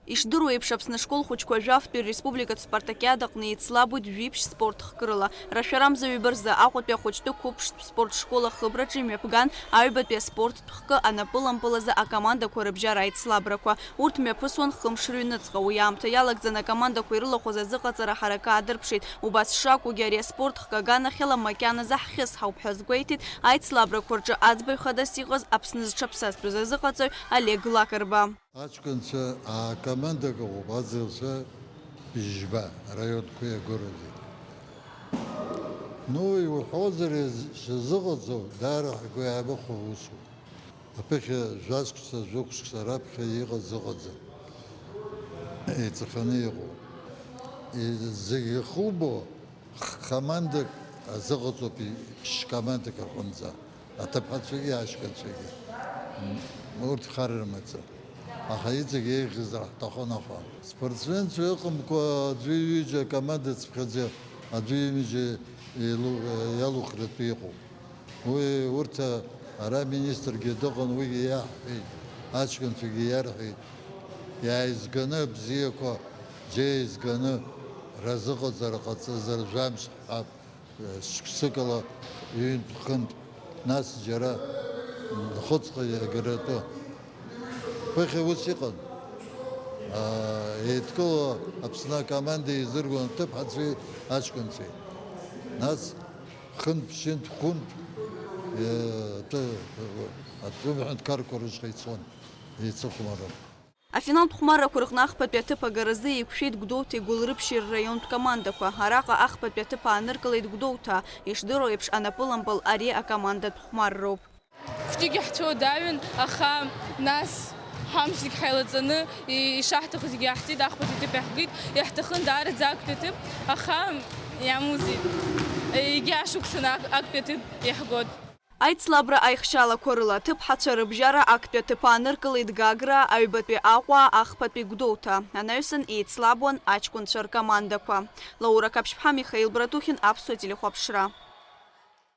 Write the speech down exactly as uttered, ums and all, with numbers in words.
Ишдыру еиԥш, Аԥсны ашкол хәыҷқәа жәафтәи республикатә спартакиада аҟны еицлабуеит жәиԥшь спорт хкы рыла. Рашәарамза ҩба рзы Аҟәатәи ахәыҷтәы қәыԥштә спорт школ ахыбраҿы имҩаԥган аҩбатәи аспорттә хкы анапылампыл азы акомандақәа рыбжьара аицлабрақәа. Урҭ мҩаԥысуан хымш рыҩныҵҟа. Уи аамҭа иалагӡаны акомандақәа ирылахәыз азыҟаҵара ҳаракы аадырԥшит. Убас шакәугьы, ари аспорт хкы аганахьала макьаназы ҳхьысҳауп ҳәа азгәеиҭеит аицлабрақәа рҿы аӡбаҩ хадас иҟаз Аԥсны зҽаԥсазтәыз азыҟаҵаҩ Олег Лакрба. Аҷкәынцәа акомандак ыҟоуп, аӡырҩцәа бжьба, араионқәеи агәырагьы. Ну, иуҳәозар, иаз-, шазыҟаҵоу, даара ҳгәы иаабахәо усуп. Аԥыхьа жәашықәса, жәохәшықәса раԥхьа иҟаз ыҟаӡам. Еиҵаханы иҟоуп. И-, зегь ихубо х-, командак азыҟаҵоуп, и-, ԥшь командак рҟынӡа. Аҭыԥҳацәагьы, ашьхацәагьы. М, урҭ хар рымаӡам. Аха иҵегь еиӷьызар ҳҭахын, аха. Спортсменцәа ыҟамкәа аӡәы ҩыџьа акоманда цыԥхьаӡа аӡәы ҩыџьа еилу-, иалухратәы иҟоуп. Уи урҭ, ара аминистргьы дыҟан, уигьы иаҳҳәеит, аҷкәынцәагьы иарҳәеит, иааизганы абзиақәа, џьа еизганы разыҟаҵара ҟаҵазар жәамш ҳҳәап, шықәсыкала ҩынтә-хынтә, нас џьара нхыҵҟа иагаратәы. Ԥыхьа ус иҟан. Еидкыло Аԥсны акоманда еизыргон аҭыԥҳацәеи аҷкәынцәеи. Нас хынтә, ԥшьынтә, хәынтә, э, атәы-, атәым ҳәынҭқарқәа рышҟа ицон, еицыхәмарран. Афиналтә хәмаррақәа рҟны ахԥатәи аҭыԥ агаразы еиқәшәеит Гәдоуҭеи Гәылрыԥшьи рраионтә командақәа. Араҟа ахԥатәи аҭыԥ ааныркылеит Гәдоуҭа. Ишдыру еиԥш, анапылампыл ари акомандатә хәмарроуп. Хәыҷык иаҳцәоудаҩын, аха нас ҳамш зегь ҳаилаҵаны, и-, ишаҳҭаху зегь иаҳҵеит, ахԥатәи аҭыԥ иаҳгеит, иаҳҭахын даараӡа актәи аҭыԥ, аха иамузи, егьи ашықәсан ак-, актәи аҭыԥ иаҳгоит. Аицлабра аихшьалақәа рыла аҭыԥҳацәа рыбжьара актәи аҭыԥ ааныркылеит Гагра, аҩбатәи Аҟәа, ахԥатәи Гәдоуҭа. Анаҩсан еицлабуан аҷкәынцәа ркомандақәа. Лаура Қаԥшьԥҳа, Михаил Братухин, Аԥсуа телехәаԥшра.